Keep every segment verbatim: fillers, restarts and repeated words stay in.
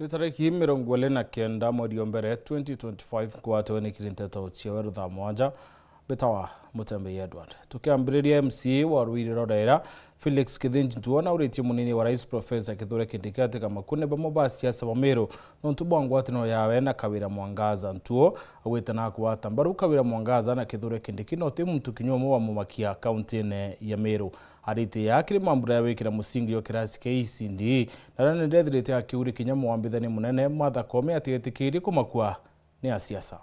Ni tariki mirongo iri na kenda mweri o mbere twenty twenty-five, ngwatewe ni kiri nteto cia weru thaa mwanja. Mbitawa Mutembei Edward. Tukiambiriria, M C A wa Ruiri Rorera, Felix Kithinji Ntuo, nauritie munini wa rais Professor Kithure Kindiki atikamaku ni bamwe ba siasa ba Meru nontu bwa ngwataniro yawe na Kawira Mwangaza. Ntuo augite nakugwata mbaru Kawira Mwangaza na Kithure Kindiki, no ti muntu kinya umwe wa mumakia kauntine ya Meru. Aritie ya kiri mambura ya gwikira musingi jwa kirasi kia E C D, na riria ni ndethirite akiuri kinya mwambithania munene Martha Koome atigetikirie kumakua ni asiasa.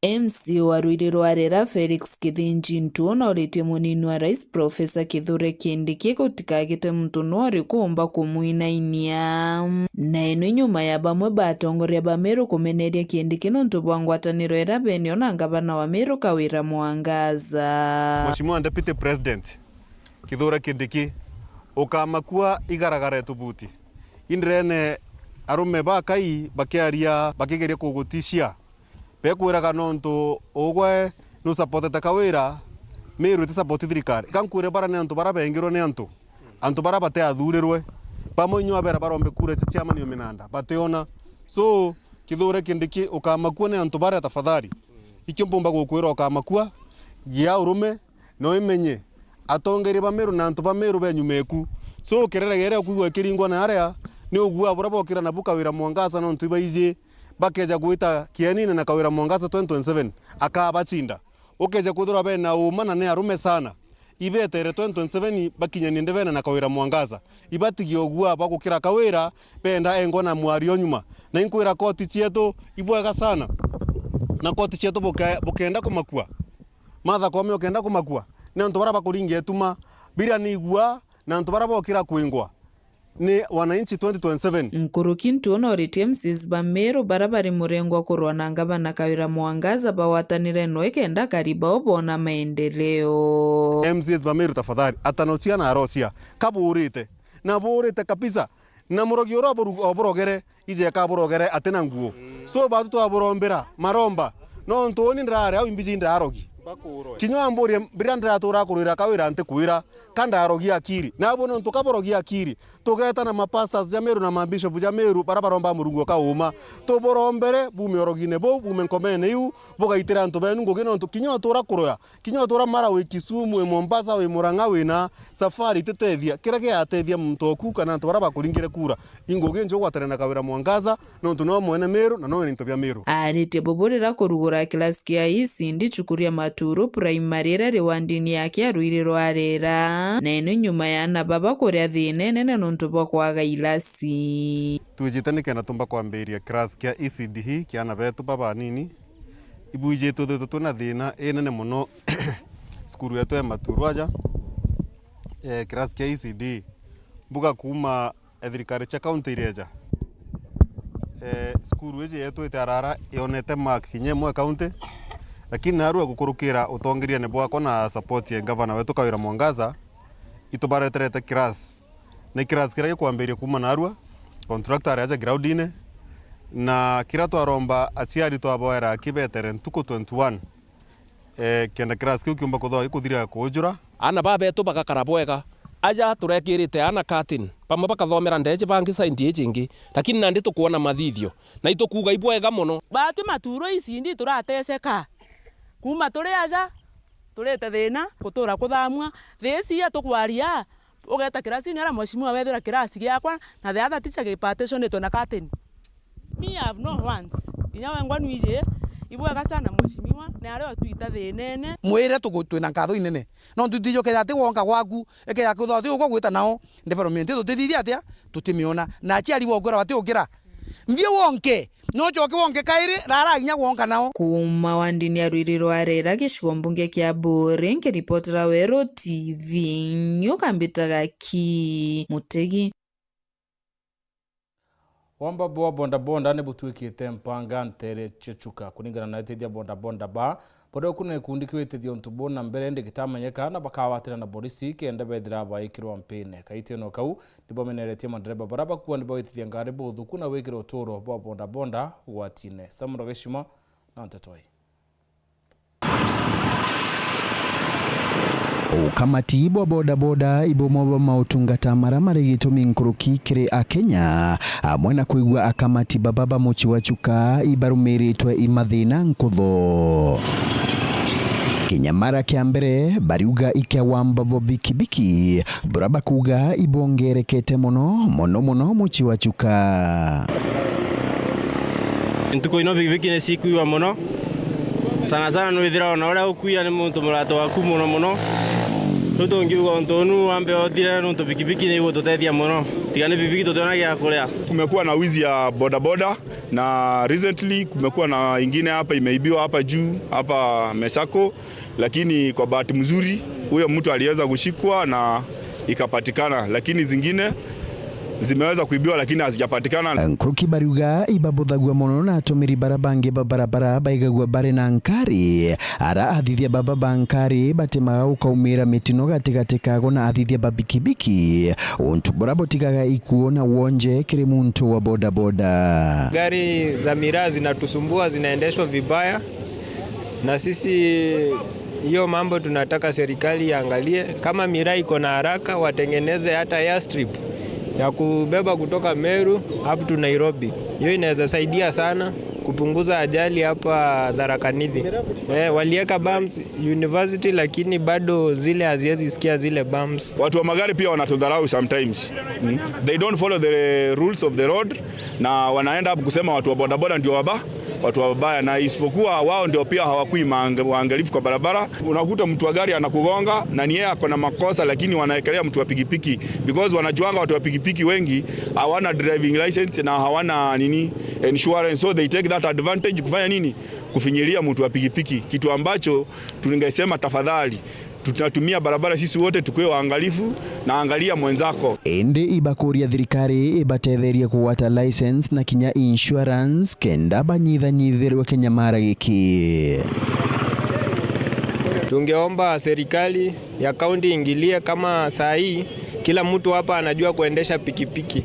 M C A wa Ruiri Rorera Felix Kithinji Ntuo nauritie munini wa rais Professor Kithure Kindiki gutikagite muntu no uriku umba kumwinainia. Na ino nyuma ya bamwe ba atongoria ba Meru kumeneria Kindiki nontu bwa ngwataniro iria benio na ngavana wa Meru Kawira Mwangaza. Mheshimiwa Deputy President, Kithure Kindiki, ukamakua igaragara etubuti. Indirene arume ba Kai bakiaria, bakigeria kugutishia. Bekwiraga nontu ugwe nusapotete Kawira, Meru itisapoti thirikari. Ikankwire bara ni antu bara bengirwe ni antu. Antu bara bateathurirwe. Bamwe inyuabera barombe kura ici cia manio minanda. Bationa. So, Kithure Kindiki ukamakua ni antu baria tafadhali. Ikio mpumba gukwira ukamakua, gia urume, no imenye, atongeria ba Meru na antu ba Meru benyumeku. So, kerere geria kwigua kiringwa na aria, ni ugua bura bokira nabu Kawira Mwangaza nontu ibaiji bakeja gwita kienine na Kawira Mwangaza twenty twenty-seven, akabacinda. Ukeja kwithirwa bena uma na ni arume sana. Ibetere twenty twenty-seven bakinyanie ndebene na Kawira Mwangaza. Ibatigie ugua bagukira Kawira, benda engwa na mwario nyuma. Na inkwira koti cietu ibwega sana. Na koti cietu buke-, bukenda kumakua. Martha Koome ukenda kumakua, ni antu bara bakuringia ituma, biria ni igua, na antu bara bokira kwingwa ni wananchi twenty twenty-seven. Nkuruki Ntuo noritie M C As ba Meru bara bari murengo wa kurwa na ngavana Kawira Mwangaza bagwatanire no ikenda akari bao bona maendeleo. M C As ba Meru, tafadhali, atanocia na arocia, kaburite, na burite kabisa, na murogi uria oburu-, oburogere, ije kaburogere atina nguo. So, batu twaburombera maromba, nontu uni ndirari au imbiji ndarogi. Kinya wamburia biria ndiratura kurwira Kawira, ntikwira ka ndarogia akiri. Nabo nontu kaborogia akiri, tugetana mapastors ja Meru na mabishop ja Meru bara baromba Murungu kauma, tuborombere bume orogine bou, bume nkomene iu, bugaitire antu benu ngugi, nontu kinya utura kuroya, kinya utura Mara, wi Kisumu, wi Mombasa, wi Murang'a, wina safari ititethia. Kiria giatethia muntu oku kana antu bara bakuringire kura, ingugi nju gwatere na Kawira Mwangaza, nontu no mwene Meru na no wina into bia Meru. Aritie bubu riria kurugura kirasi kia E C D cukuru ya Maturu Primary iria ri wandini yake ya Ruiri Rorera, na ino nyuma ya ana baba kuria thina inene nontu bwa kwaga irasi. Twijite nikenda tumba kwambiria kirasi kia E C D hii kia ana betu babanini. Ibwijitwe twitwe twina thina inene mono cukuru yetu ya Maturu aja, eh, kirasi kia E C D. Mbuga kuuma e, thirikari cia kaunti iria ija. E, cukuru iji yetu iti arara yonete mark kinya imwe kaunti, lakini narua gukurukira utongeriene bwakwa na support ya gavana wetu Kawira Mwangaza, itubareterete class. Ni class kiria gikwambiria kuuma narua, contractor ari aja groundine, na kiria twaromba aciari twaboera kibetere ntuku twenty-one. Eh, kenda class kiu kiumba kuthwa gikuthira kuujura. Ana ba betu bagakara bwega. Aja turekirite ana curtain, bamwe bakathomera ndeji, bangi side iji ingi, lakini nandi tukwona mathithio, na itukuuga ibwega mono. Batu Maturu E C D turateseka. Kuuma turi aja, turite thina, gutura kuthamua. Thii cia tukwaria, ugeta kirasini ara mheshimiwa wethira kirasi giakwa, na the other teacher gi partitionitwe na curtain. Me, I have no wants. Inya wengwa nwiji, ibwega sana mheshimiwa, na aria utwita thinene. Mwire tugu-, twina nkatho inene. Nontu tutijo kethira ati wonka gwaku, ekethira kwithwa ati ugwa gwita nao, development tutithithia atia, tutimiona. Na aciari bokura bati ukira. Nthie wonke, no ucoke wonke kairi, rara inya wonka nao. Kuuma wandini ya Ruiri Rorera, gicigo mbunge kia Buuri, nkiripotera Weru T V, nyukambitaga ki Mutegi. Wamba bwa bodaboda ni butwikite mpanga ntere cia chuka. Kuringana na etithia bodaboda ba, bodoku na gikundi kiu etithia untu buu na mbere, indi gitamenyeka na bakawatira na borisi kenda bethira baikirwa mpine. Kaitio no kau, ni bameneretie mandereba bara bakua ni bawitithia ngari buthuku na wikira uturo bwa bodaboda ugwatine. Samuel Gicuma na nteto ii. Ukamati bwa bodaboda i bumwe bwa mautungata mara mari gitumi nkuruki kiri Akenya, amwe na kwigua akamati baba ba mucii wa Chuka ibarumiritwe i mathina nkuthu. Kinyamara kia mbere bariuga ikia wamba bo bikibiki, bura bakuga ibongerekete mono, mono mono mucii wa Chuka. Ntuku ino bikibiki ni cikuiwa mono. Sana sana nwithira ona uria ukuia ni muntu murata waku mono mono. Riu tungiuga untu unu wambe uthire nuntu bikibiki ni igututethia mono. Tiga ni bikibiki tutiona gia kuria. Kumekuwa na wizi ya bodaboda, na recently kumekuwa na ingine hapa imeibiwa hapa juu, hapa Mesako, lakini kwa bahati mzuri huyo mtu aliweza kushikwa na ikapatikana, lakini zingine zimeweza kuibiwa lakini hazijapatikana. Nkuruki bariuga ibabuthagua mono na atumiri bara bangi ba barabara baigagua bari na nkari. Ara athithia baba ba nkari batimaga gukaumira mitino gatigati kago na athithia ba bikibiki, untu bura butigaga ikuo na wonje kiri muntu wa bodaboda. Gari za miraa zinatusumbua, zinaendeshwa vibaya, na sisi hiyo mambo tunataka serikali iangalie. Kama miraa iko na haraka, watengeneze hata airstrip ya kubeba kutoka Meru up to Nairobi. Hiyo inaweza saidia sana kupunguza ajali hapa Tharaka Nithi. Eh, waliweka bumps university, lakini bado zile haziwezi sikia zile bumps. Watu wa magari pia wanatudharau sometimes. Mm. They don't follow the rules of the road, na wanaenda up kusema watu wa bodaboda ndio waba-, watu wabaya, na isipokuwa wao ndio pia hawakui maang-, waangalifu kwa barabara. Unakuta mtu wa gari anakugonga na ni yeye ako na makosa, lakini wanaekelea mtu wa pikipiki because wanajuanga watu wa pikipiki wengi hawana driving license na hawana nini, insurance, so they take that advantage kufanya nini? Kufinyilia mtu wa pikipiki, kitu ambacho tungesema tafadhali tutatumia barabara sisi wote tukue waangalifu na angalia mwenzako. Indi ibakuria thirikari ibatetherie kugwata license na kinya insurance kenda banyithanyithirwe kinyamara giki. Tungeomba serikali ya kaunti iingilie, kama saa hii kila mtu hapa anajua kuendesha pikipiki.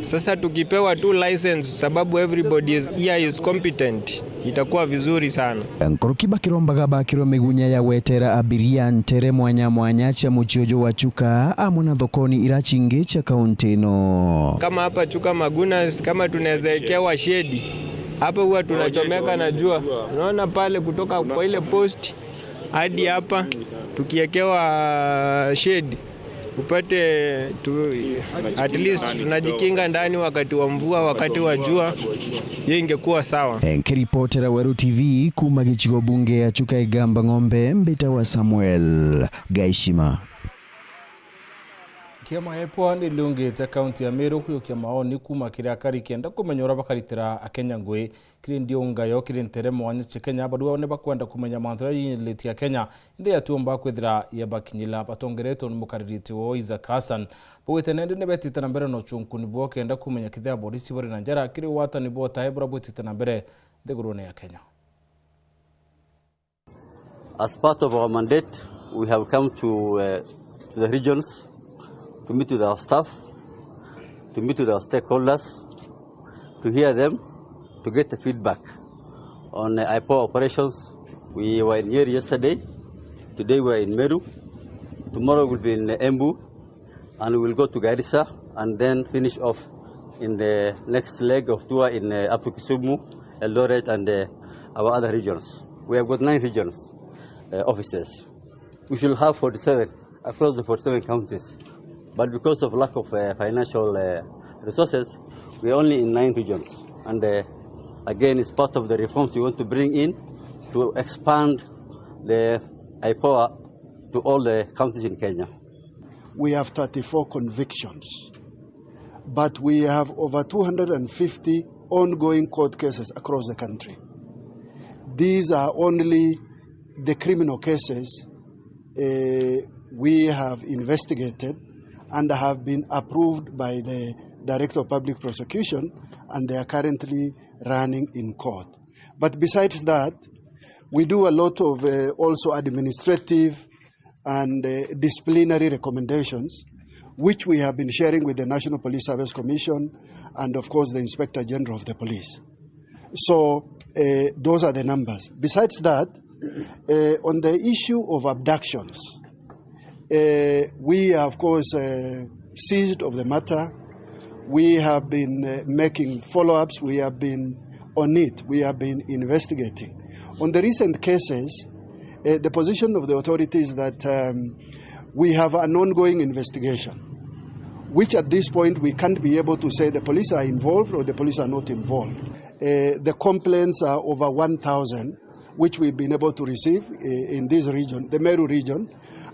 Sasa tukipewa tu license, sababu everybody is, here is competent, itakuwa vizuri sana. Nkuruki bakirombaga bakirwe migunya ya gwetera abiria ntere mwanya mwanya cia mucii uju wa Chuka amwe na thokoni ira cingi cia kaunti ino. Kama hapa Chuka Magunas, kama tunaweza ekewa shedi, hapa huwa tunachomeka na jua. Unaona pale kutoka kwa ile post hadi hapa, tukiekewa shade, upate tu, at least tunajikinga ndani wakati wa mvua, wakati wa jua, hiyo ingekuwa sawa. Nkiripotera Weru T V kuma gicigo bunge ya Chuka Igamba Ng'ombe, mbitawa Samuel Gaishima. Kiama EPOA ni liungite kaunti ya Meru kuyukia maoni kuma kiri akari kenda kumenya uria bakaritira Akenya ngui. Kiri ndiungayo kiri ntere mwanya cia Kenya, barua ni bakwenda kumenya mantu jaria yinyirithitie Akenya, indi yatiumba kwithira yabakinyira. Batongeretwe ni mukaririti wao Isaac Hassan, baugite nende ni betite na mbere na ucunkuni bwao kenda kumenya kethira aborisi bari na njara kiri ugwatani bwa utae buria bwitite na mbere nthigurune ya Kenya. As part of our mandate, we have come to, uh, to the regions to meet with our staff, to meet with our stakeholders, to hear them, to get the feedback on, uh, IPOA operations. We were in Nyeri yesterday. Today we are in Meru. Tomorrow we'll be in, uh, Embu. And we will go to Garissa and then finish off in the next leg of tour in, uh, up to Kisumu, Eldoret, and, uh, our other regions. We have got nine regions, uh, offices. We should have forty-seven across the forty-seven counties. But because of lack of, uh, financial, uh, resources, we are only in nine regions. And, uh, again, it's part of the reforms we want to bring in to expand the IPOA to all the counties in Kenya. We have thirty-four convictions, but we have over two hundred and fifty ongoing court cases across the country. These are only the criminal cases, eh, we have investigated and have been approved by the Director of Public Prosecution, and they are currently running in court. But besides that, we do a lot of, eh, also administrative and, uh, disciplinary recommendations, which we have been sharing with the National Police Service Commission and, of course, the Inspector General of the Police. So, uh, those are the numbers. Besides that, uh, on the issue of abductions, Uh, we are, of course, uh, seized of the matter. We have been, uh, making follow-ups. We have been on it. We have been investigating. On the recent cases, uh, the position of the authorities is that, um, we have an ongoing investigation, which at this point we can't be able to say the police are involved or the police are not involved. Uh, the complaints are over one thousand, which we've been able to receive, uh, in this region, the Meru region,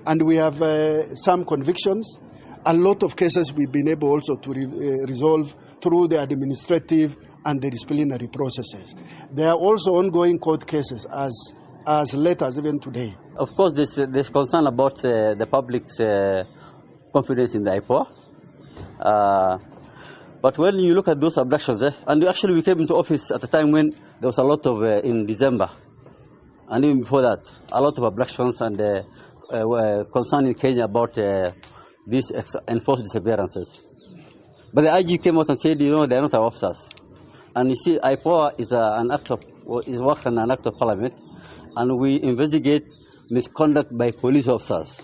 and we have, uh, some convictions. A lot of cases we've been able also to re-, uh, resolve through the administrative and the disciplinary processes. There are also ongoing court cases as, as late as even today. Of course, there's, there's concern about, uh, the public's, uh, confidence in the IPOA. Uh, but when you look at those abductions, eh, and actually we came into office at a time when there was a lot of, uh, in December, and even before that, a lot of abductions and, uh, uh, were concern in Kenya about, uh, these ex-, enforced disappearances. But the I G came out and said, you know, they are not our officers. And you see, IPOA is a, an act of, is works under an act of parliament, and we investigate misconduct by police officers.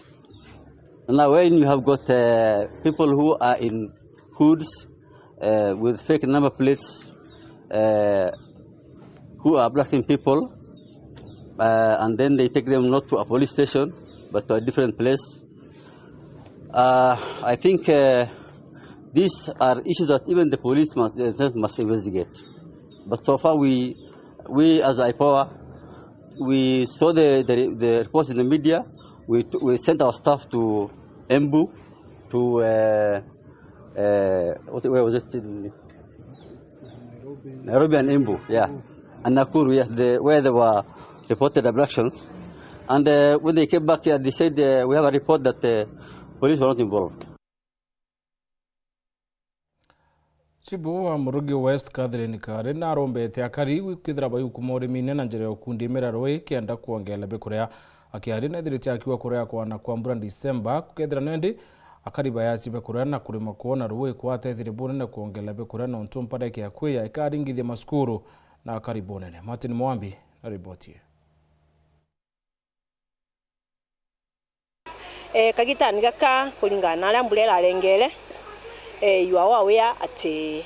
Now, when you have got, uh, people who are in hoods, uh, with fake number plates, uh, who are abducting people, uh, and then they take them not to a police station, but to a different place. Uh, I think, uh, these are issues that even the police must, themselves must investigate. But so far, we, we as IPOA, we saw the, the, the reports in the media. We t-, we sent our staff to Embu, to, uh, uh, what, where was it? Nairobi and Embu, yeah. And Nakuru, yes, the, where there were reported abductions. And, uh, when they came back here, they said, uh, "We have a report that, uh, police were not involved." Chibu wa Murugi West, Catherine Kare, narombete akari kwithira baikuma urimine na njira ya ukundimira rui kenda kwongela bikuria. Akiaria nethirite akiuga kuria kwana kwa mbura Disemba, kukethira nendi akari bayaci bikuria na kurima kwona rui kwatethire bunene kwongela bikuria, nontu mpareke ya kwiya ikaringithia masukuru na akari bunene. Martin Mwambi na riboti ii. Eh, kagitani gaka, kuringana na aria mbura irarengere, eh, you are aware ati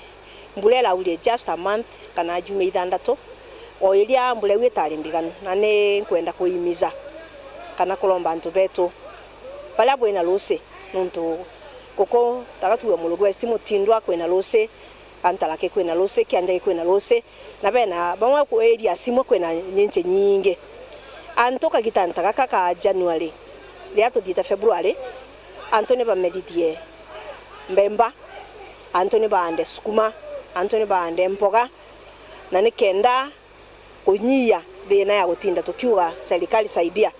mbura iraurire just a month kana juma ithanthatu, o iria mbura iu itari mbiganu, na ni nkwenda kuimiza kana kuromba antu betu baria bwina rusi, nontu guku taga tuge Murugi West Mutindwa kwina rusi, Kantaraki kwina rusi, Kianjagi kwina rusi, na bena bamwe ku areas imwe kwina nyinchi nyingi. Antu kagitani ta gaka ka January, riria tuthiite February, antu ni bamerithie mbemba, antu ni baande sukuma, antu ni baande mboga, na ni kenda kunyia thina ya gutinda tukiuga, "Serikali saidia,"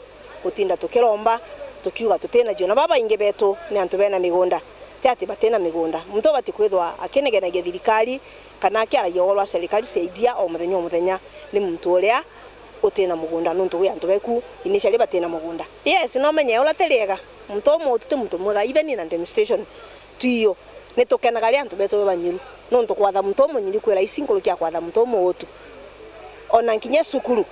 gutinda tukiromba, tukiuga tutinacio. Na babaingi betu ni antu bena migunda, ti ati batina migunda. Muntu ubati kwithwa akinegenagia thirikari kana akiaragia ugoro wa serikali saidia o muthenya o muthenya, ni muntu uria utina mugunda, nontu gwi antu beku initially batina mugunda. Yes, no menye uria ti riega, muntu umuutu ti muntu mwega, even in administration, twio. Ni tukenaga riria antu betu be banyiru, nontu kwatha muntu umunyiru kwi raisi nkuruki ya kwatha muntu umuutu. Ona nkinya cukuru,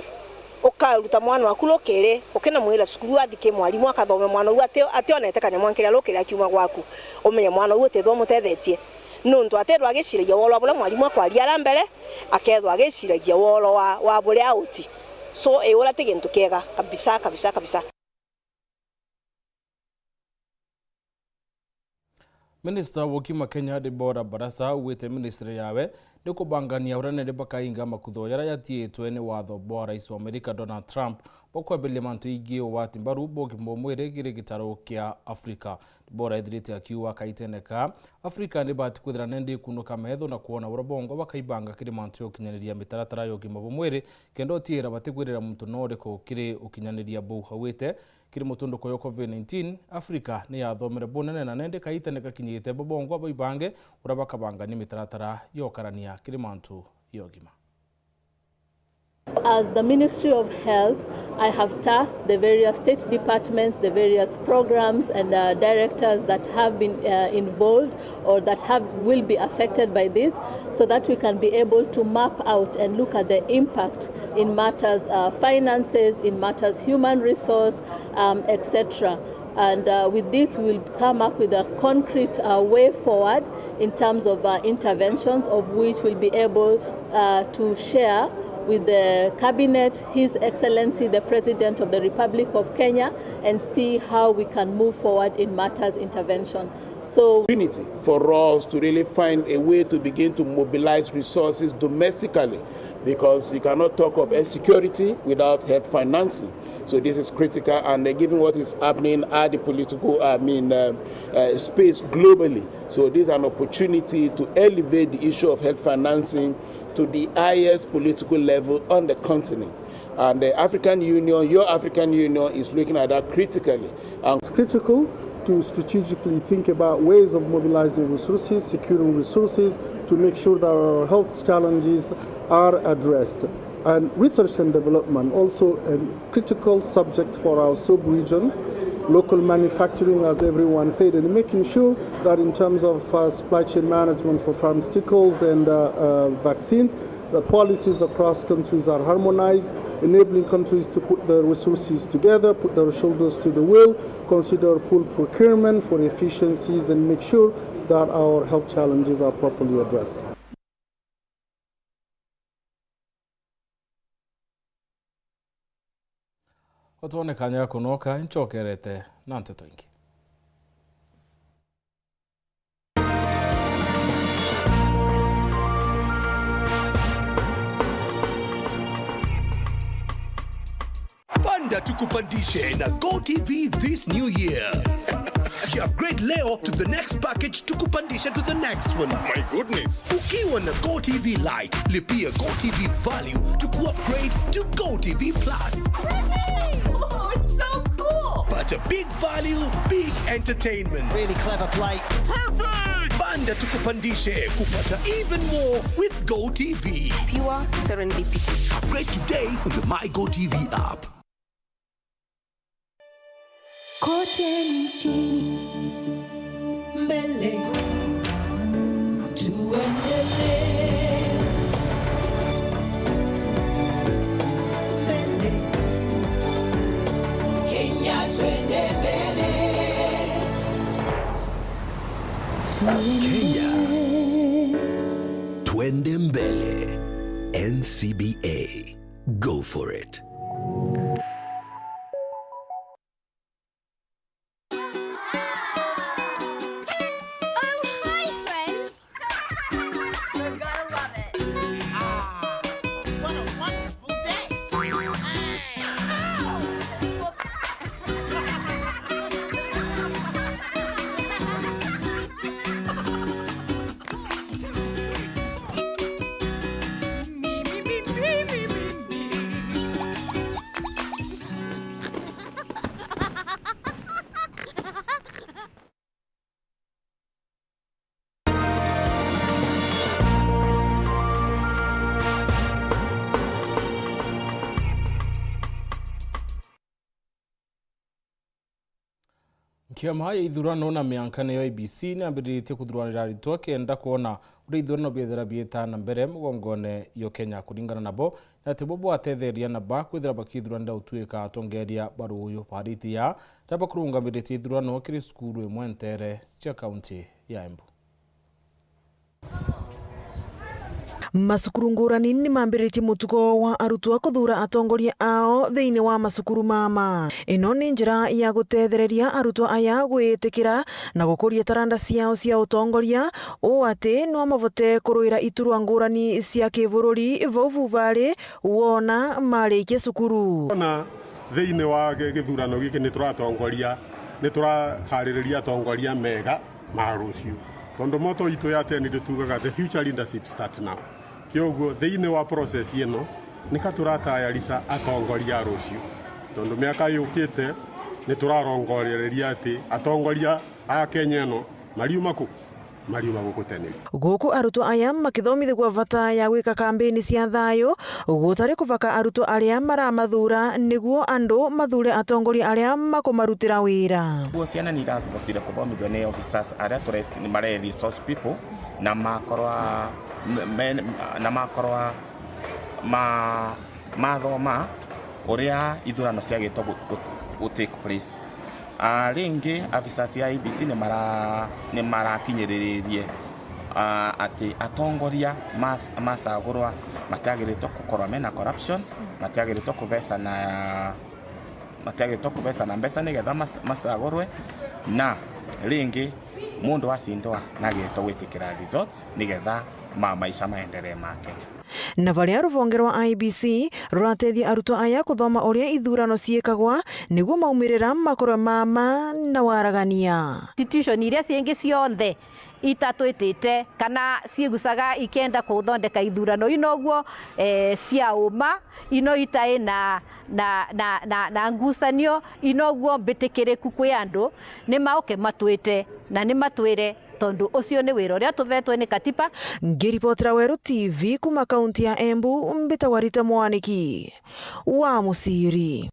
ukaruta mwana waku rukiri, ukinamwira cukuru athi ki mwarimu akathome, mwana uu ati-, ationete kanyamu nkiria rukiri akiuma gwaku, umenye mwana uu utithwa umutethetie, nontu atethwa agiciragia woro wa buria mwarimu akwaria ara mbere, akethwa agiciragia woro wa, wa buria auti. So, ii, uria ti gintu kiega kabisa, kabisa, kabisa. Minista wa ukima Kenya, Deborah Barasa, augite ministry yawe ni kubangania uria nene bakainga makutho jaria jatiitwe ni watho bwa rais wa Amerika, Donald Trump, bwa kwambiria mantu igie ugwati mbaru bwa ugima bwa mwiri kiri gitaro kia Afrika. Deborah ethirite akiuga kaitene ka Afrika ni bati kwithira nendi kunuka metho na kwona uria bongwa bakaibanga kiri mantu ya ukinyaniria mitaratara ya ugima bwa mwiri, kenda utiira batikwirira muntu no uriku kiri ukinyaniria buu. Augite, kiri mutunduko jwa covid nineteen, Afrika ni yathomere bunene na nendi kaita ni gakinyite bo bongwa baibange uria bakabangania mitaratara ya ukarania kiri mantu ya ugima. As the Ministry of Health, I have tasked the various state departments, the various programs and, uh, directors that have been, uh, involved or that have, will be affected by this, so that we can be able to map out and look at the impact in matters, uh, finances, in matters human resource, um, et cetera. And, uh, with this, we'll come up with a concrete, uh, way forward in terms of, uh, interventions, of which we'll be able, uh, to share with the Cabinet, His Excellency the President of the Republic of Kenya, and see how we can move forward in matters intervention. So, opportunity for us to really find a way to begin to mobilize resources domestically, because you cannot talk of health security without health financing. So this is critical, and, uh, given what is happening at the political, I mean, uh, uh, space globally, so this is an opportunity to elevate the issue of health financing to the highest political level on the continent. And the African Union, your African Union, is looking at that critically. And it's critical to strategically think about ways of mobilizing resources, securing resources to make sure that our health challenges are addressed. And research and development, also a critical subject for our sub-region. Local manufacturing, as everyone said, and making sure that in terms of, uh, supply chain management for pharmaceuticals and, uh, uh, vaccines, the policies across countries are harmonized, enabling countries to put their resources together, put their shoulders to the wheel, consider pool procurement for efficiencies, and make sure that our health challenges are properly addressed. Utwone kanya ga kunoka, ncokerete na nteto ingi. Panda tukupandishe na Go T V this new year. Upgrade leo to the next package, tukupandishe to the next one. My goodness. Ukiwa na Go T V Lite, lipia Go T V Value to upgrade to Go T V Plus. Oh, it's so cool. Pata big value, big entertainment. Really clever play. Perfect! Panda tukupandishe kupata even more with Go T V. Pure serendipity. Upgrade today on the My Go T V app. Kote nchini, mbele, tuendelee. Mbele, Kenya, twende mbele. Kenya, twende mbele. N C B A. Go for it. Oh, hi, friends. You're gonna love it. Ah, what a wonderful day. Ow! Whoops. Nkiama ya ithurano na mianka niyo I E B C niambiritie kuthuranira aritwa kenda kwona uria ithurano biethira biita na mbere mugongone yo Kenya. Kuringana nabo, ni ati bo bwatetheria na ba kwithira bakithuranira gutuika atongeria ba ruuyu. Bariti ya ria bakurungamiritie ithurano kiri cukuru imwe nteere cia kaunti ya Embu. Macukuru ngurani ni mambiritie mutugo wa arutwo kuthuura atongoria ao thiini wa macukuru mama. Ino ni njira ya gutethereria arutwo aya gwitikira na gukuria taranda ciao cia utongoria, uu ati no mabote kuruira iturwa ngurani cia kibururi vau vubari wona marikia cukuru. Ona thiini wa gi-, githurano giki ni turatongoria, ni turahaririria atongoria mega ma ruciu. Tondu moto itu ya teni ritugaga, "The future leadership starts now." Kioguo, thiini wa process ino, nika turatayarisha atongoria a ruciu. Tondu miaka yukite, ni turarongorereria ati atongoria a Kenya ino mariuma ku? Mariuma guku tene. Guku arutwo aya makithomithigua bata ya gwika kambeni cia thayu, gutari kubaka arutwo aria maramathuura, niguo andu mathuure atongoria aria makumarutira wira. Guo ciana ni iracokire kuthomithua ni officers aria tũre-, ni mare resource people, na makorwa me-, me-, na makorwa ma-, mathoma uria ithurano ciagitwo gu-, gu-, gu take place. Ah, ringi, afisa cia I E B C ni mara-, ni marakinyiriririe, ah, ati atongoria mas-, macagurwa matiagiritwe gukorwa mena corruption, matiagiritwe kubecana, matiagiritwe kubecana mbeca nigetha mas-, macagurwe, na ringi, mundu acindwa nagiritwe gwitikira results nigetha ma maisha maenderee ma Kenya. Na varia ruvonge rwa I E B C ruratethia arutwa aya kuthoma uria ithurano ciikagwa, niguo maumirira makorwe ma ma na waragania. Institution iria ciingi cionthe itatwitite kana ciigucaga ikenda kuthondeka ithurano, inoguo, eh, cia uma, ino itai na, na, na, na, na ngucanio, inoguo mbitikiriku kwi andu, ni mauke matwite na ni matwire, tondu ucio ni wira uria tuvetwe ni katiba. Ngiripotera Weru T V kuma kaunti ya Embu, mbitagwa Rita Mwaniki wa Muciri.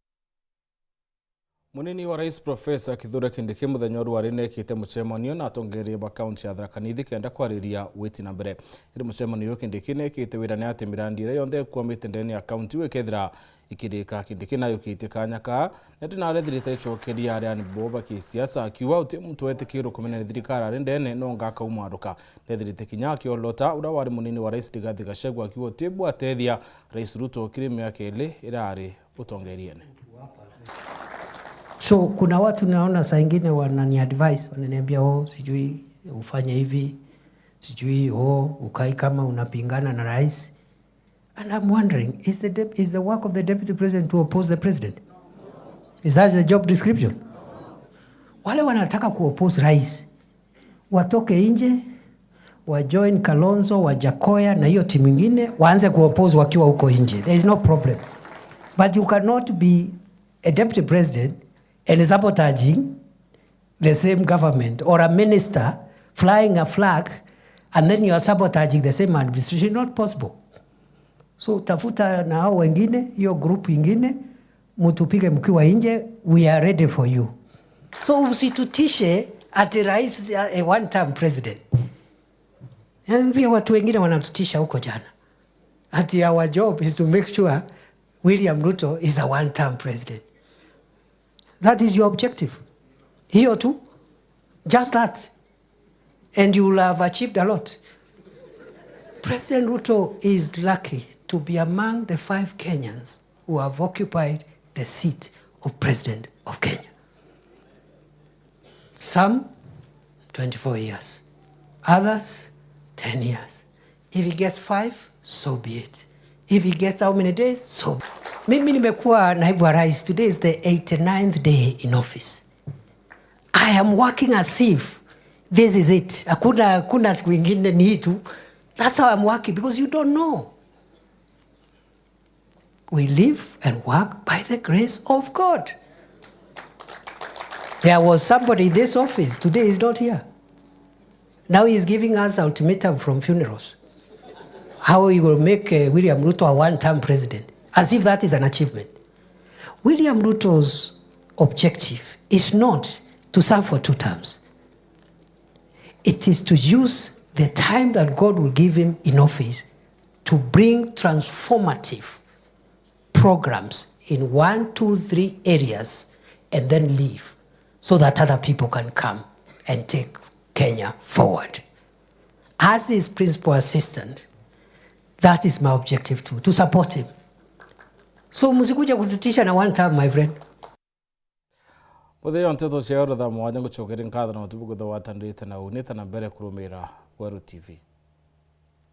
Munini wa Rais Professor Kithure Kindiki muthenya uria wari nekite mucemanio na atongeria ba kaunti ya Tharaka Nithi kenda kwariria witi na mbere. Indi mucemanio uyu Kindiki nekite wirane ati mirandi iria yonthe ikwamite ndene ya kaunti iu ikethira ikirika. Kindiki nayukitie kanya kaa, na indi narethirite icokeria aria ni bo ba kisiasa, akiuga uti muntu wetikirwe kumenya ni thirikari ari ndene nonga akaumwaruka. Nethirite kinya akiolota uria wari munini wa rais Rigathi Gachagua akiuga uti bwatethia Rais Ruto kiri miaka ili irari utongeriene. So kuna watu naona saa ingine wanani advise, wananiambia, "Oh, sijui ufanye hivi, sijui, oh, ukai kama unapingana na rais." And I'm wondering, is the dep-, is the work of the deputy president to oppose the president? Is that the job description? Wale wanataka kuoppose rais, watoke nje, wajoin Kalonzo, Wajakoya na hiyo timu ingine, waanze kuoppose wakiwa huko nje. There is no problem. But you cannot be a deputy president and sabotaging the same government, or a minister flying a flag and then you are sabotaging the same administration. Not possible. So tafuta na hao wengine, hiyo group ingine, mtupige mkiwa nje, we are ready for you. So usitutishe ati rais a, a one term president. Yaani pia watu wengine wanatutisha huko jana. Ati our job is to make sure William Ruto is a one term president. That is your objective. Hiyo tu. Just that. And you will have achieved a lot. President Ruto is lucky to be among the five Kenyans who have occupied the seat of President of Kenya. Some twenty-four years, others ten years. If he gets five, so be it. If he gets how many days, so. Mimi nimekuwa naibu wa rais, today is the eighty-ninth day in office. I am working as if this is it. Hakuna, hakuna siku ingine, ni hii tu. That's how I'm working, because you don't know. We live and work by the grace of God. There was somebody in this office, today is not here. Now he is giving us ultimatum from funerals. How he will make, uh, William Ruto a one-term president, as if that is an achievement. William Ruto's objective is not to serve for two terms. It is to use the time that God will give him in office to bring transformative programs in one, two, three areas and then leave, so that other people can come and take Kenya forward. As his principal assistant, that is my objective too, to support him. So msikuja kututisha na one term, my friend. Muthenya wa nteto cia oro thaa mwanya ngucokeria nkatho na utubu kutho watanirite na unite na mbere kurumira Weru T V.